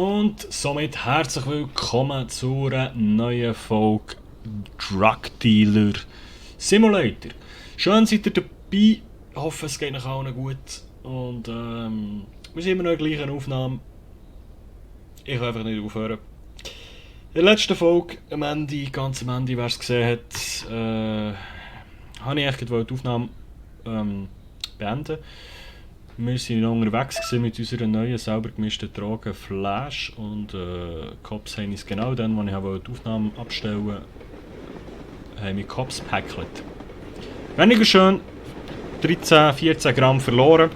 Und somit herzlich willkommen zu einer neuen Folge Drug Dealer Simulator. Schön seid ihr dabei, ich hoffe es geht euch allen gut und wir sind immer noch in der gleichen Aufnahme. Ich kann einfach nicht aufhören. In der letzten Folge, ganz am Ende, wer es gesehen hat, habe ich echt die Aufnahme beenden. Wir waren noch unterwegs mit unserer neuen, selber gemischten Droge Flash und Cops haben uns genau dann, als ich die Aufnahme abstellen wollte, haben mich Cops gepackelt. Weniger schön, 13-14 Gramm verloren.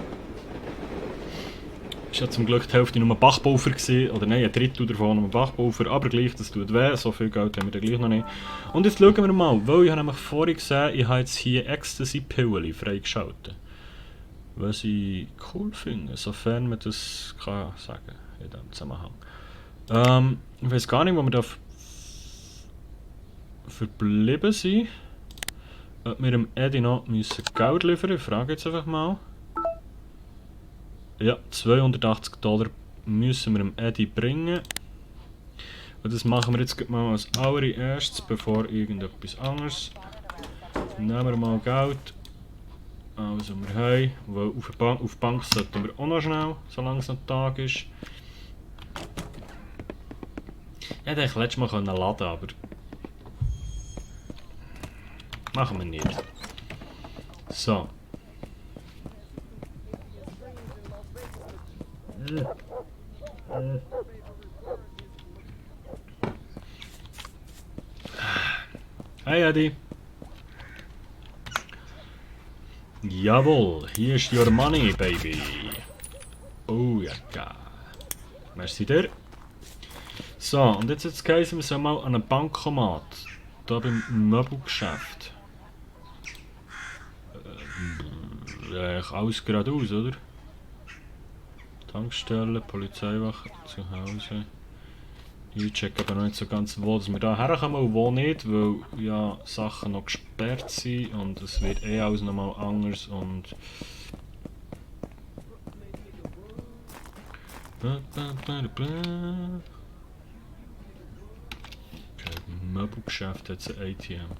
Es war ja zum Glück die Hälfte nur Bachpulver gewesen, oder nein, ein Drittel davon nur Bachpulver, aber gleich, das tut weh, so viel Geld haben wir dann gleich noch nicht. Und jetzt schauen wir mal, weil ich habe nämlich vorhin gesehen, ich habe jetzt hier Ecstasy-Pillen freigeschaltet. Was ich cool finde, sofern man das kann sagen in diesem Zusammenhang. Ich weiß gar nicht, wo wir da verblieben sind. Ob wir dem Eddie noch müssen Geld liefern müssen, ich frage jetzt einfach mal. Ja, $280 müssen wir dem Eddie bringen. Und das machen wir jetzt mal als allererstes, bevor irgendetwas anderes. Nehmen wir mal Geld. Also wir haben, weil auf die Bank sollten wir auch noch schnell, solange es noch Tag ist. Ich hätte eigentlich letztes Mal laden, aber machen wir nicht. So. Hey Eddie. Jawohl, hier ist your money, baby. Oh ja, geil. Merci dir. So, und jetzt gehen wir mal an einen Bankomat. Hier beim Möbelgeschäft. Alles geradeaus, oder? Tankstelle, Polizeiwache, zu Hause. Ich checke aber noch nicht so ganz, wo dass wir da herkommen und wo nicht, weil ja Sachen noch gesperrt sind und es wird alles nochmal anders und... Okay, im Möbelgeschäft hat es ein ATM.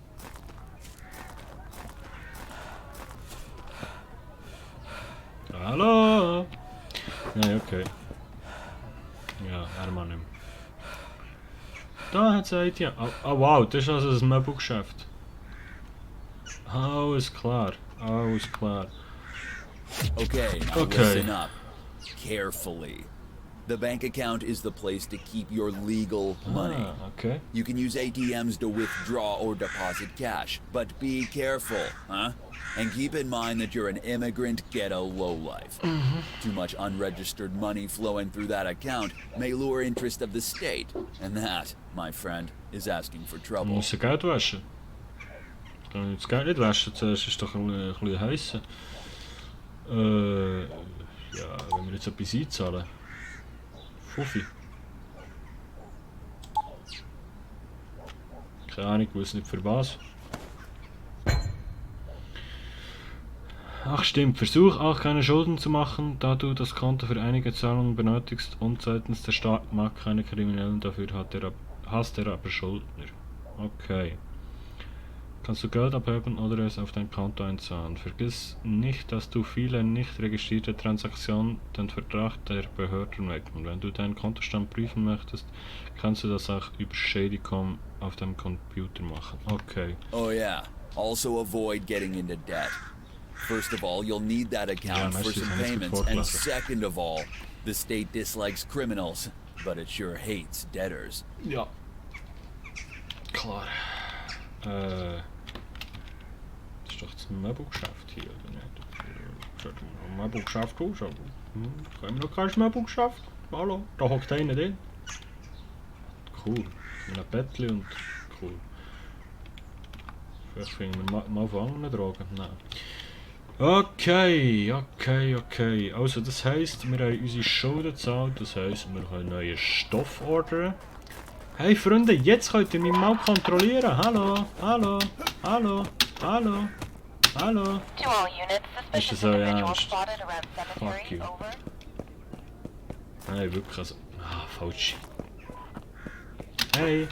Hallo! Nein, okay. Ja, Mann nicht mehr. Da hat es ein ATM. Oh wow, das ist also das Möbelgeschäft. Alles klar, alles klar. Okay, now listen up. Carefully. The bank account is the place to keep your legal money. Okay. You can use ATMs to withdraw or deposit cash, but be careful, huh? And keep in mind that you're an immigrant ghetto lowlife. Too much unregistered money flowing through that account may lure interest of the state, and that, my friend, is asking for trouble. Man muss das Geld waschen. Kann ich das Geld nicht waschen, zuerst ist doch ein bisschen heiß. Ja, wenn wir jetzt etwas einzahlen. Fuffi. Keine Ahnung, ich weiß nicht für was. Ach stimmt, versuch auch keine Schulden zu machen, da du das Konto für einige Zahlungen benötigst und seitens der Staat mag keine Kriminellen, dafür hast er aber Schuldner. Okay. Kannst du Geld abheben oder es auf dein Konto einzahlen. Vergiss nicht, dass du viele nicht registrierte Transaktionen den Verdacht der Behörden wecken. Wenn du deinen Kontostand prüfen möchtest, kannst du das auch über Shady.com auf deinem Computer machen. Okay. Oh yeah. Also avoid getting into debt. First of all, you'll need that account for some payments, and second of all, the state dislikes criminals, but it sure hates debtors. Ja. Klar. Das ist doch das Möbelgeschäft hier, oder nicht? Schaut mal ein Möbelgeschäft aus, aber... Können wir noch kein Möbelgeschäft? Hallo? Da hockt einer drin. Cool. Mit einem Bettchen und... Cool. Vielleicht finden wir mal von anderen Drogen. Nein. Okay. Also das heisst, wir haben unsere Schulden gezahlt, das heisst, wir können neuen Stoff ordern. Hey Freunde, jetzt könnt ihr mich mal kontrollieren. Hallo. Ist das euer Ernst? Fuck you. Nein, wirklich, also... Ah, falsch. Hey!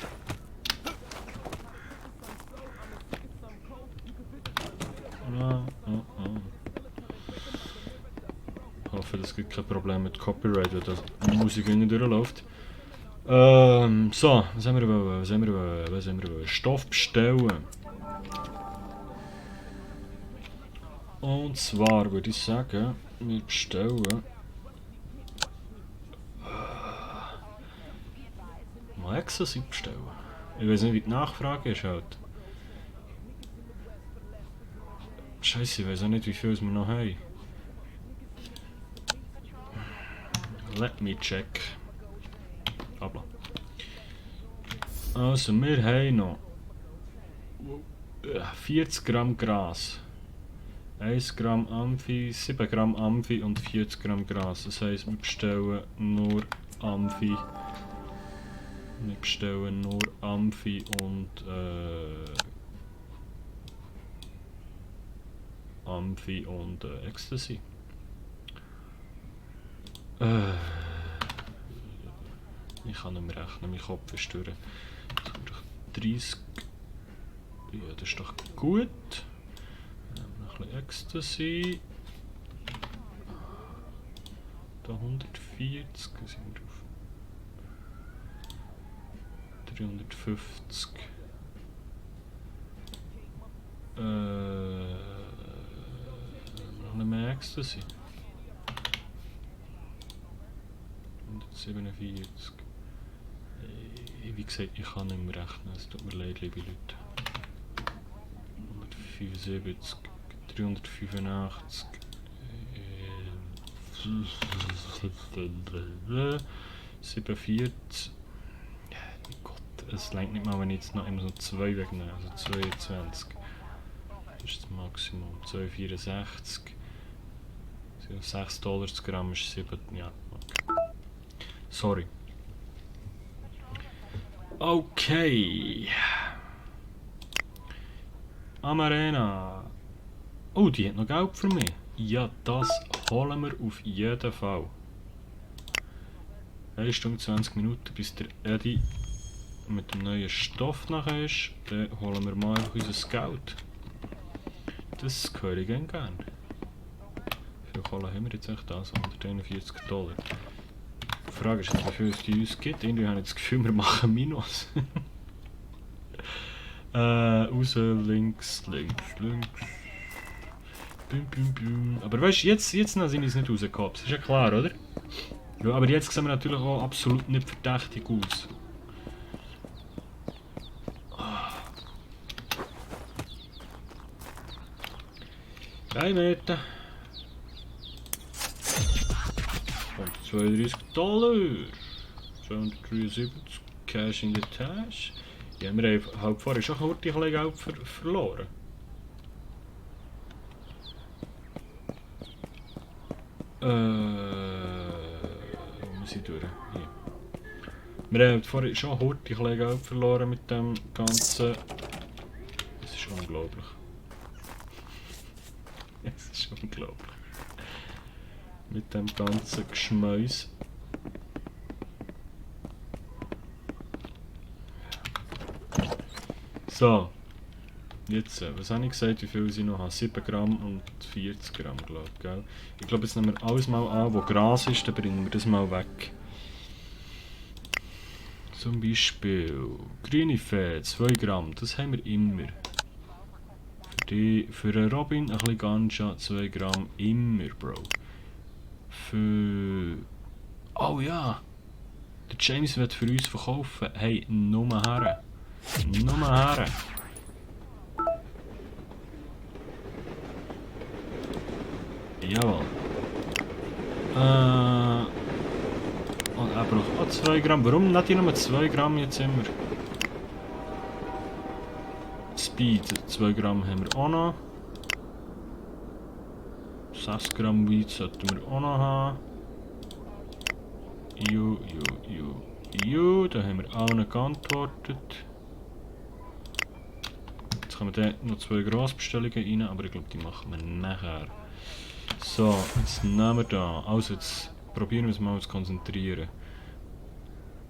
Ich hoffe, es gibt kein Problem mit Copyright, wenn die Musik nicht durchläuft. So, was haben wir wollen? Was haben wir wollen? Stoff bestellen. Und zwar würde ich sagen, wir bestellen. Mal Ecstasy bestellen. Ich weiß nicht, wie die Nachfrage ist halt. Scheiße, ich weiß auch nicht, wie viel wir noch haben. Let me check. Habla. Also, wir haben noch 40 Gramm Gras. 1 Gramm Amphi, 7 Gramm Amphi und 40 Gramm Gras. Das heisst, wir bestellen nur Amphi. Wir bestellen nur Amphi und Ecstasy. Ich kann nicht mehr rechnen, mein Kopf ist durch. 30. Ja, das ist doch gut. Noch ein bisschen Ecstasy. Da 140 sind wir drauf. 350. Noch ein mehr Ecstasy. 147. Wie gesagt, ich kann nicht mehr rechnen, es tut mir leid, liebe Leute. 175, 385, 47. Gott, es reicht nicht mal, wenn ich jetzt noch immer so 2 wegnehme, also 22. Das ist das Maximum. 2,64. 6 Dollar das Gramm ist 7. Ja, okay. Sorry. Okay. Amarena. Oh, die hat noch Geld für mich. Ja, das holen wir auf jeden Fall. 1 Stunde 20 Minuten, bis der Eddie mit dem neuen Stoff nachher ist. Dann holen wir mal unser Geld. Das höre ich gerne. Wie viel Kohle haben wir jetzt echt da? So 141 Dollar. Die Frage ist jetzt, wie viel es die uns gibt. Irgendwie habe ich das Gefühl, wir machen Minus. Raus, links. Bum. Aber weißt du, jetzt sind sie nicht rausgekommen. Das ist ja klar, oder? Ja, aber jetzt sehen wir natürlich auch absolut nicht verdächtig aus. 3 Meter. Und 32 Dollar. 273 Cash in the Tash. Ja, wir haben halt vorher schon kurz ein bisschen Geld verloren. Wo muss ich durch? Hier. Wir haben vorher schon kurz ein bisschen Geld verloren mit dem ganzen... Es ist unglaublich. Es ist unglaublich. Mit dem ganzen Geschmäus. So. Jetzt, was habe ich gesagt, wie viel ich noch habe? 7 Gramm und 40 Gramm, glaube ich, gell? Ich glaube, jetzt nehmen wir alles mal an, wo Gras ist, dann bringen wir das mal weg. Zum Beispiel grüne Fee, 2 Gramm, das haben wir immer. Für einen Robin ein bisschen Ganja, 2 Gramm, immer, Bro. Für... Oh ja! Der James wird für uns verkaufen. Hey, nur her. Nur her. Jawohl. Und er braucht auch 2 Gramm. Warum nicht nur 2 Gramm jetzt immer? Speed, 2 Gramm haben wir auch noch. 6 Gramm Weed sollten wir auch noch haben. Da haben wir auch noch geantwortet. Jetzt kommen da noch 2 Grossbestellungen rein, aber ich glaube, die machen wir nachher. So, jetzt nehmen wir da. Also, jetzt probieren wir es mal zu konzentrieren.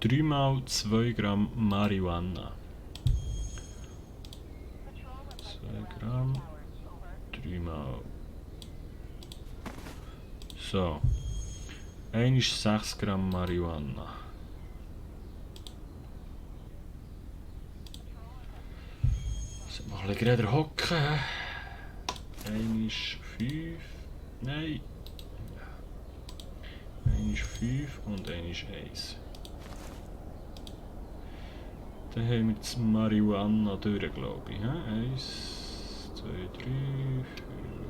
3 mal 2 Gramm Marihuana. 2 Gramm. 3 mal. So. 1 ist 6 Gramm Marihuana. So, mal ein bisschen hocken. 1 ist 5. Nein. 1 ist 5 und 1 ist 1. Dann haben wir das Marihuana durch, glaube ich. 1, 2,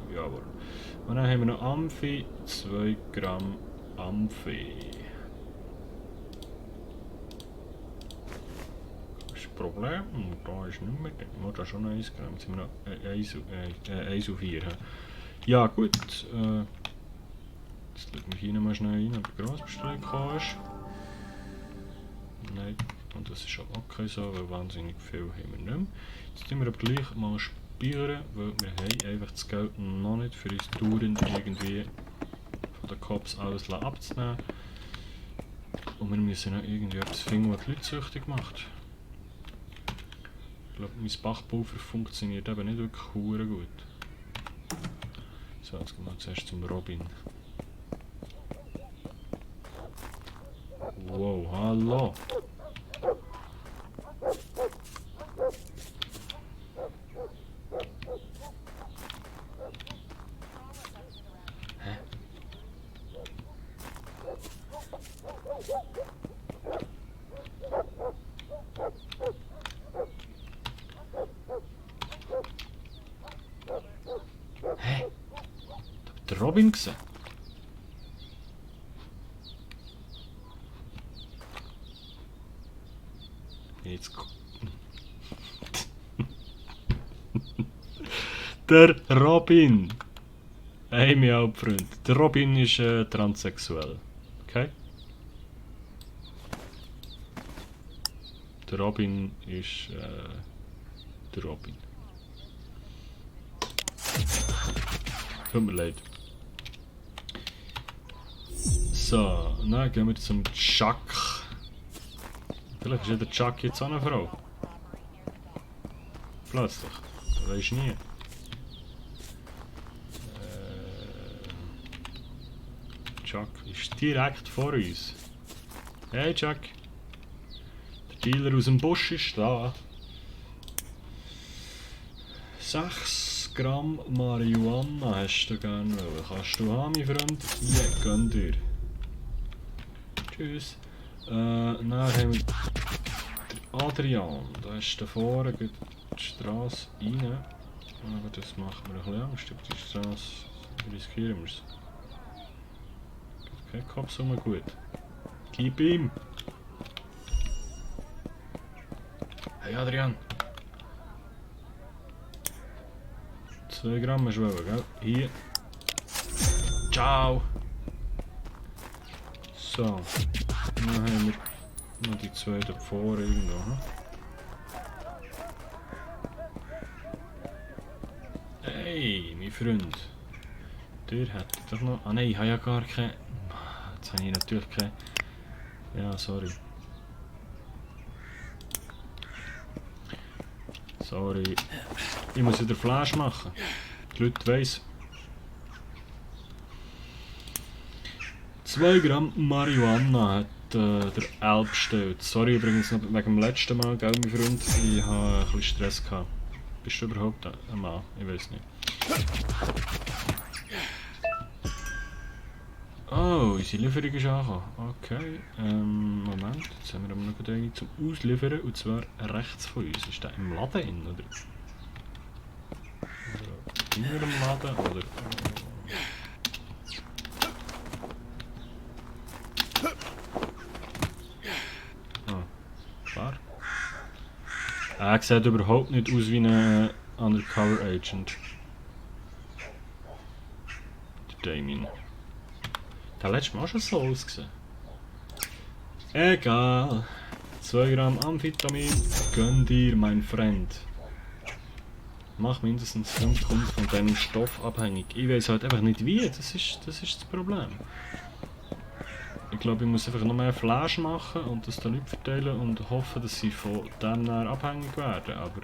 3, jawohl. Und dann haben wir noch Amphi, 2 Gramm Amphi. Das ist das Problem. Und da ist nicht mehr. Da ist schon 1 Gramm. Jetzt sind wir noch 1 auf 4. Ja, gut. Jetzt schauen wir hier mal schnell rein, ob die Grossbestellung gekommen ist. Nein. Und das ist schon okay so, weil wahnsinnig viel haben wir nicht mehr. Jetzt müssen wir aber gleich mal speichern, weil wir haben einfach das Geld noch nicht für uns dauernd irgendwie von den Cops alles abzunehmen. Und wir müssen noch irgendwie etwas finden, was die Leute süchtig macht. Ich glaube, mein Bachpulver funktioniert eben nicht wirklich hure gut. So, jetzt gehen wir zuerst zum Robin. Wow, hallo! Hä? Der Robin gesehen? Jetzt der Robin! Hey, mein Hauptfreund. Der Robin ist transsexuell. Okay? Der Robin ist der Robin. Tut mir leid. So, dann gehen wir zum Chuck. Vielleicht ist ja der Chuck jetzt auch eine Frau. Plötzlich. Das weisst du nie. Chuck ist direkt vor uns. Hey Chuck. Der Dealer aus dem Busch ist da. 6 Gramm Marihuana hast du gerne wollen. Kannst du haben, mein Freund? Hier, gönn dir. Tschüss. Dann haben wir den Adrian. Da ist da vorne die Straße rein. Aber das macht mir ein bisschen Angst. Über die Straße riskieren wir es. Okay, Cops rum, gut. Gib ihm! Hey Adrian! 2 Gramm ist wollen, gell? Hier. Ciao! So. Dann haben wir noch die 2 da vorne irgendwo. Hey, mein Freund. Der hat doch noch... Ah nein, ich habe ja gar keine... Jetzt habe ich natürlich keine... Ja, sorry. Sorry. Ich muss wieder Flash machen. Die Leute weiss. 2 Gramm Marihuana hat der Al bestellt. Sorry übrigens noch wegen dem letzten Mal, gell, mein Freund? Ich hatte ein bisschen Stress gehabt. Bist du überhaupt ein Mann? Ich weiß nicht. Oh, unsere Lieferung ist angekommen. Okay, Moment. Jetzt haben wir aber noch eine zum Ausliefern, und zwar rechts von uns. Ist der im Laden in, oder? Oder in einem Laden, oder? Klar. Er sieht überhaupt nicht aus wie ein Undercover Agent. Der Damien. Der hat letztes Mal schon so ausgesehen. Egal. 2 Gramm Amphetamin. Gönn dir, mein Freund. Mach mindestens 5 Kunden von deinem Stoff abhängig. Ich weiß halt einfach nicht wie. Das ist das Problem. Ich glaube, ich muss einfach noch mehr Flash machen und das den Leuten verteilen und hoffen, dass sie von dem dann abhängig werden. Aber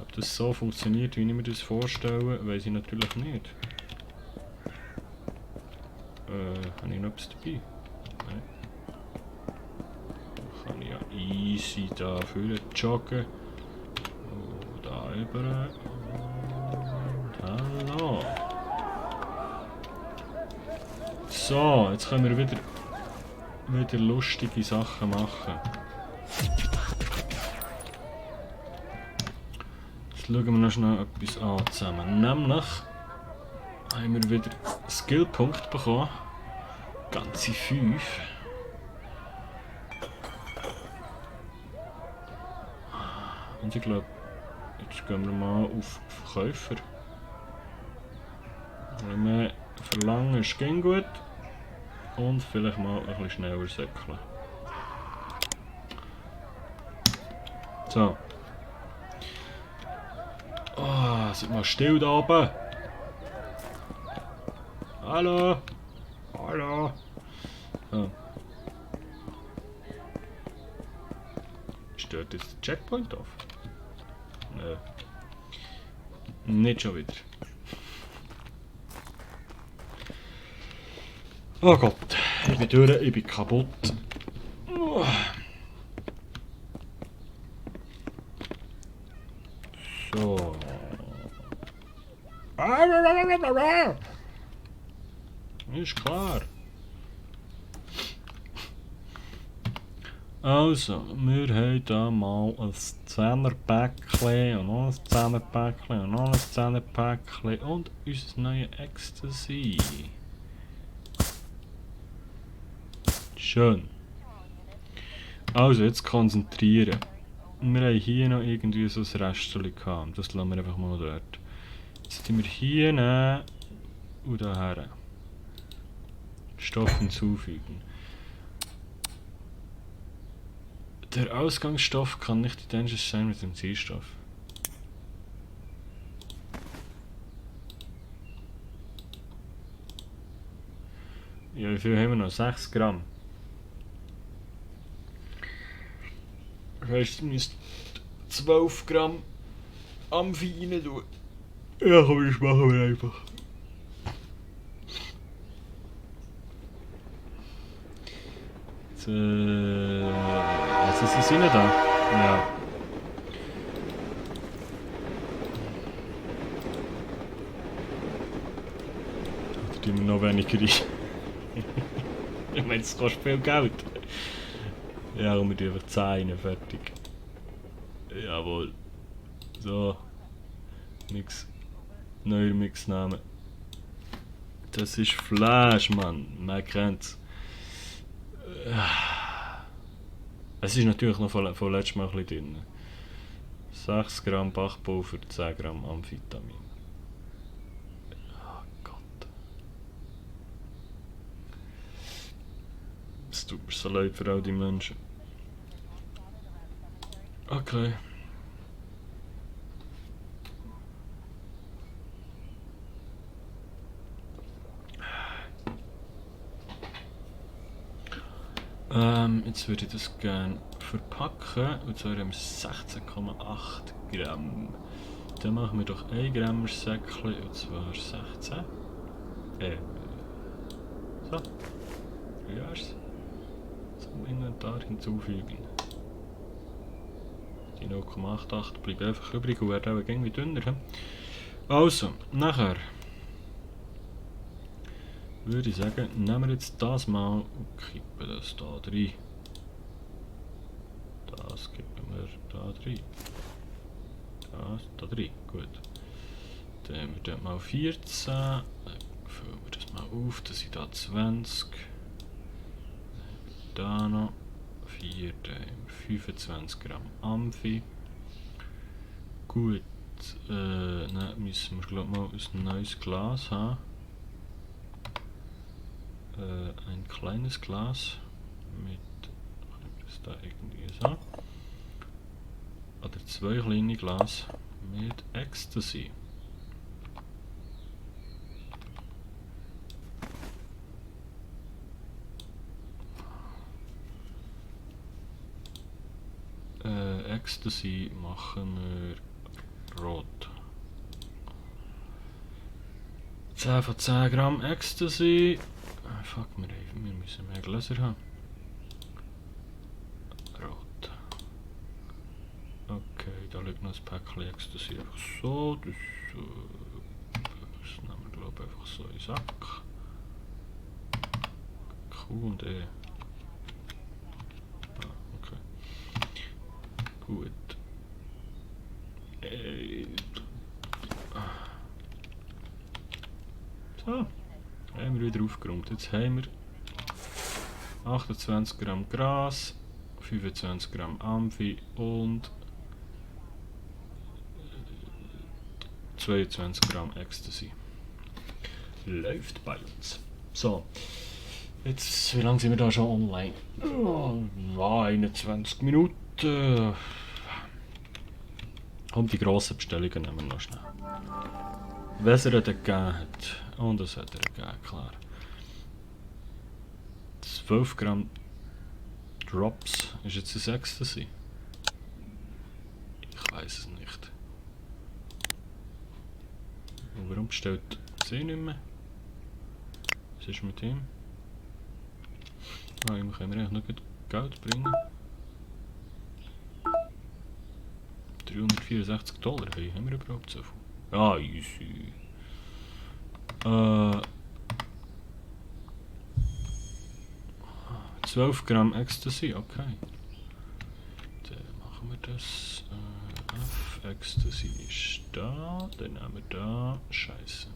ob das so funktioniert, wie ich mir das vorstelle, weiß ich natürlich nicht. Habe ich noch etwas dabei? Nein. Kann ich ja easy da vorne joggen. Und da rüber. Und hallo. So, jetzt können wir wieder lustige Sachen machen. Jetzt schauen wir noch schnell etwas an zusammen. Nämlich haben wir wieder Skillpunkt bekommen. Ganze 5. Und ich glaube, jetzt gehen wir mal auf Verkäufer. Wenn wir verlangen, ist es gut. Und vielleicht mal ein bisschen schneller säckeln. So. Oh, seid mal still da oben. Hallo. Hallo. Oh. Stört jetzt der Checkpoint auf? Nö. Nicht schon wieder. Oh Gott, ich bin durch, ich bin kaputt. Oh. So. Ist klar. Also, wir haben hier mal ein 10er-Päckchen und noch ein 10er-Päckchen und noch ein 10er-Päckchen und unser neues Ecstasy. Schön. Also, jetzt konzentrieren. Wir haben hier noch irgendwie so ein Restchen gehabt. Das lassen wir einfach mal dort. Jetzt tun wir hier nehmen und hierher. Stoff hinzufügen. Der Ausgangsstoff kann nicht identisch sein mit dem Zielstoff. Ja, wie viel haben wir noch? 6 Gramm. Das heisst, ihr müsst 12 Gramm Amphi rein tun. Ja, komm, das machen wir einfach. Also sie sind nicht da. Ja. Da tun wir noch weniger rein. Ich meine, es kostet viel Geld. Ja, und wir tun einfach 10 rein, fertig. Jawohl. So. Mix. Neuer Mixname. Das ist Flash, Mann. Man kennt's. Es ist natürlich noch von letztes Mal ein bisschen drin. 6 Gramm Bachpulver, 10 Gramm Amphetamin. Oh Gott. Es tut mir so leid für all die Menschen. Okay. Jetzt würde ich das gerne verpacken, und zwar haben wir 16,8 Gramm. Dann machen wir doch 1 Gramm Säckchen, und zwar 16. So. Ja, zum Inventar hinzufügen. Die 0,88 bleibt einfach übrig und werden auch irgendwie dünner. Also, nachher würde ich sagen, nehmen wir jetzt das mal und kippen das da rein. Das kippen wir da rein. Das da rein, gut. Dann haben wir dort mal 14. Dann füllen wir das mal auf, das sind da 20. Da noch 4, dann haben wir 25 Gramm Amphi. Gut, dann müssen wir glaube mal ein neues Glas haben. Ein kleines Glas mit, das da irgendwie so, oder 2 kleine Glas mit Ecstasy. Ecstasy machen wir rot. 10 von 10 Gramm Ecstasy. Fuck, wir müssen mehr Gläser haben. Rot. Okay, da liegt noch ein Päckchen Ecstasy. Einfach so. Das nehmen wir, glaube ich, einfach so in den Sack. Q und E. Ah, okay. Gut. So. Haben wir wieder aufgeräumt. Jetzt haben wir 28 Gramm Gras, 25 Gramm Amphi und 22 Gramm Ecstasy. Läuft bei uns. So. Jetzt, wie lange sind wir da schon online? Ja, 21 Minuten. Und die grossen Bestellungen nehmen wir noch schnell. Was er dann gegeben hat. Und das hat er gegeben, klar. 12 Gramm Drops. Ist jetzt das Ecstasy? Ich weiß es nicht. Und warum bestellt sie nicht mehr? Was ist mit ihm? Ah, ihm können wir eigentlich noch Geld bringen. 364 $. Hey, haben wir überhaupt so viel? Ah, easy. 12 Gramm Ecstasy, okay. Dann machen wir das. F Ecstasy ist da. Dann nehmen wir da. Scheiße.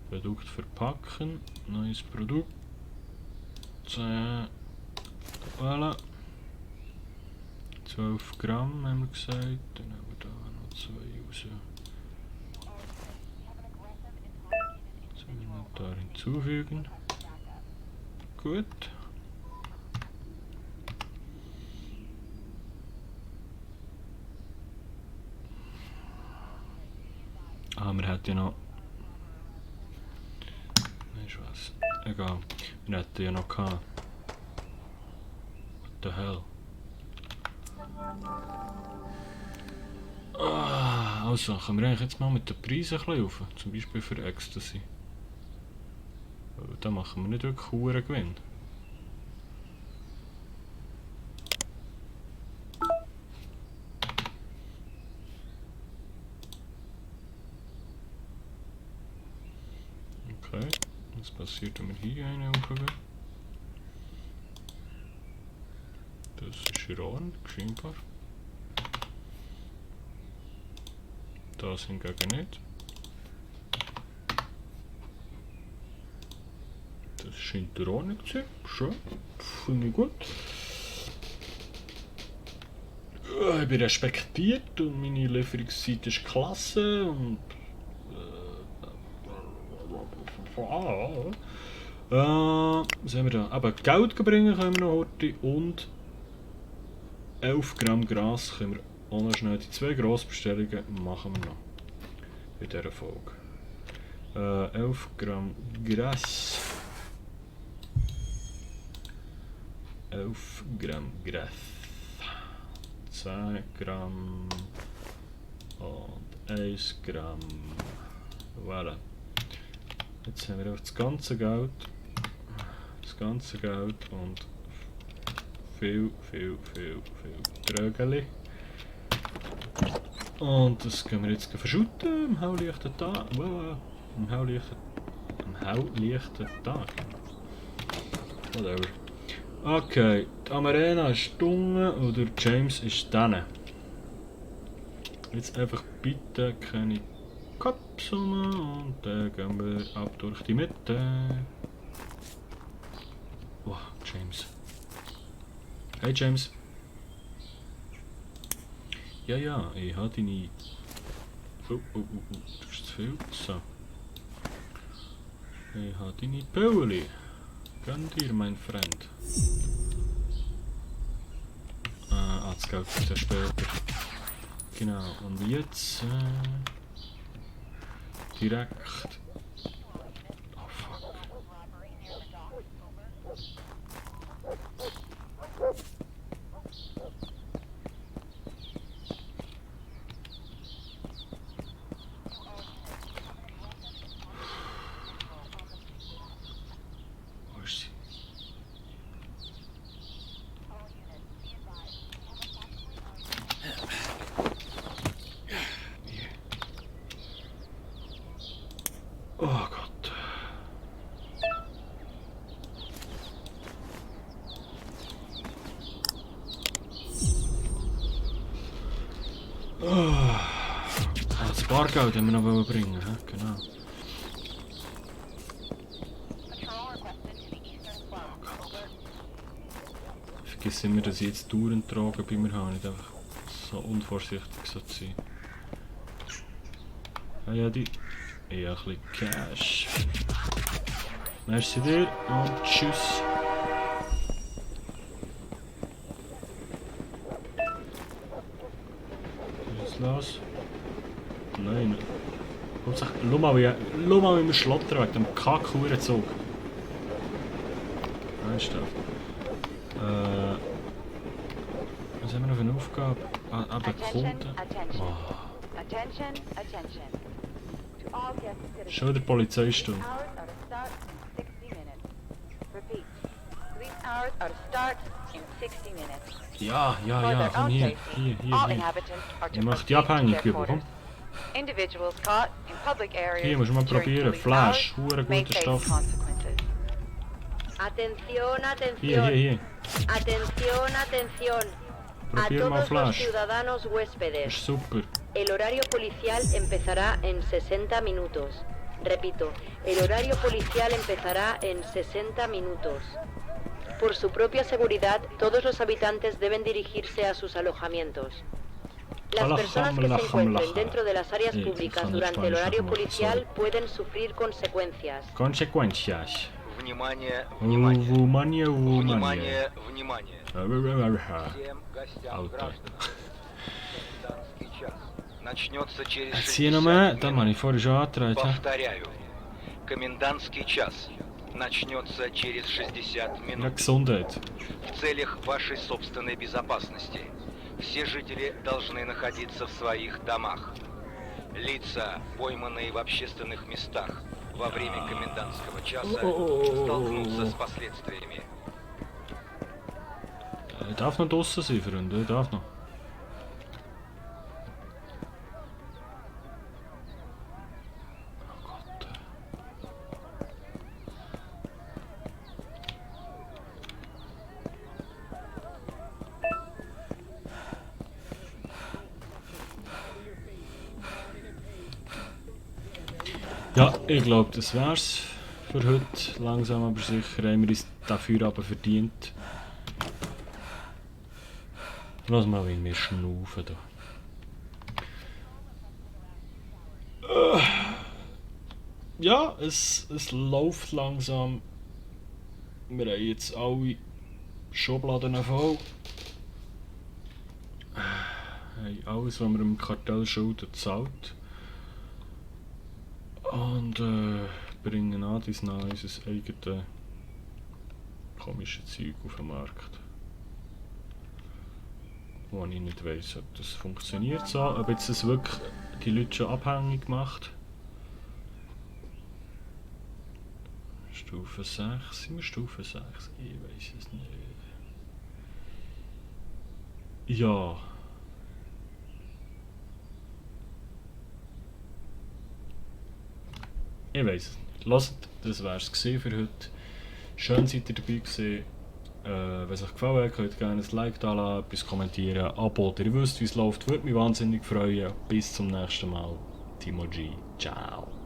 Produkt verpacken. Neues Produkt. Voilà. 12 Gramm haben wir gesagt. Dann haben wir da noch 2 raus. Das Inventar hinzufügen. Gut. Ah, wir hätten ja noch... Weißt du was? Egal. Wir hätten ja noch gehabt. What the hell? Ah, also, können wir eigentlich jetzt mal mit den Preisen ein bisschen rauf? Zum Beispiel für Ecstasy. Da machen wir nicht wirklich hohen Gewinn. Okay, was passiert, wenn wir hier eine aufheben? Das ist in Ordnung, scheinbar. Das hingegen nicht. Das scheint in Ordnung zu sein. Schön, finde ich gut. Ich bin respektiert und meine Lieferungszeit ist klasse und was haben wir da? Aber Geld bringen können wir noch heute und 11 Gramm Gras können wir auch noch schnell. Die 2 Grossbestellungen machen wir noch in dieser Folge. 11 Gramm Gras. 11 Gramm Gras. 10 Gramm und 1 Gramm. Voilà. Jetzt haben wir einfach das ganze Geld. Das ganze Geld und viel Trögeli. Und das können wir jetzt verschütten am helllichten Tag. Wow, am helllichten Tag. Whatever. Okay, die Amarena ist unten und der James ist dann. Jetzt einfach bitte keine Kapseln und dann gehen wir ab durch die Mitte. Wow, James. Hey James. Ja, ich habe deine... Oh, das ist zu viel. So. Ich habe deine Pöuli. Gönn dir, mein Freund. Das Geld kommt ja später. Genau, und jetzt... direkt... Oh fuck. Bargeld haben wir noch bringen, hä? Genau. Ich vergesse immer, dass ich jetzt dauernd Drogen bei mir habe, nicht einfach so unvorsichtig so zu sein. Ah ja, die... Ja, ein bisschen Cash. Merci dir und tschüss. Was ist los? Nein. Schau mal, wie wir schlottern wegen dem Kack-Hurenzug. Ernsthaft. Was haben wir noch für eine Aufgabe? Aber Kunden. Oh. Schon der Polizeistunde. Ja, komm hier. Ich mach die abhängig über, komm. Hier, musst du mal probieren. Flash, hure guter Stoff. Atención, Hier. atención. Atención, atención. A Probier mal todos los Flash. ciudadanos Das huéspedes. ist super. El horario policial empezará en 60 minutos. Repito, el horario policial empezará en 60 minutos. Por su propia seguridad, todos los habitantes deben dirigirse a sus alojamientos. Las personas que se encuentren dentro de las áreas públicas durante el horario policial pueden sufrir consecuencias. Consequências. Внимание, Внимание. внимание, внимание. Всем гостям Auto. гражданам. Комендантский час начнется через Zieh 60 noch mehr, da минут. habe ich vorher schon angetragen. Повторяю, комендантский час начнется через 60 Ja, минут. Gesundheit. В целях вашей собственной безопасности все жители должны находиться в своих домах. Лица, пойманные в общественных местах во время комендантского часа, столкнутся с последствиями. Darf noch draussen sein, Freunde, darf noch. Oh Gott. Ja, ich glaube, das wär's für heute. Langsam aber sicher haben wir uns dafür aber verdient. Lass mal, wie wir schnaufen da. Ja, es läuft langsam. Wir haben jetzt alle Schubladen voll. Haben alles, was wir im Kartell schulden, gezahlt. Und bringen an dies nach unser eigenes komisches Zeug auf den Markt. Wo ich nicht weiss, ob das funktioniert so, ob jetzt das wirklich die Leute schon abhängig macht. Stufe 6, sind wir Stufe 6? Ich weiß es nicht. Ja. Ich weiß es nicht. Lasst, das wär's für heute. Schön seid ihr dabei gewesen. Wenn es euch gefallen hat, könnt ihr gerne ein Like da lassen, etwas kommentieren, Abo, ihr wisst wie es läuft, würde mich wahnsinnig freuen. Bis zum nächsten Mal. Timo G. Ciao.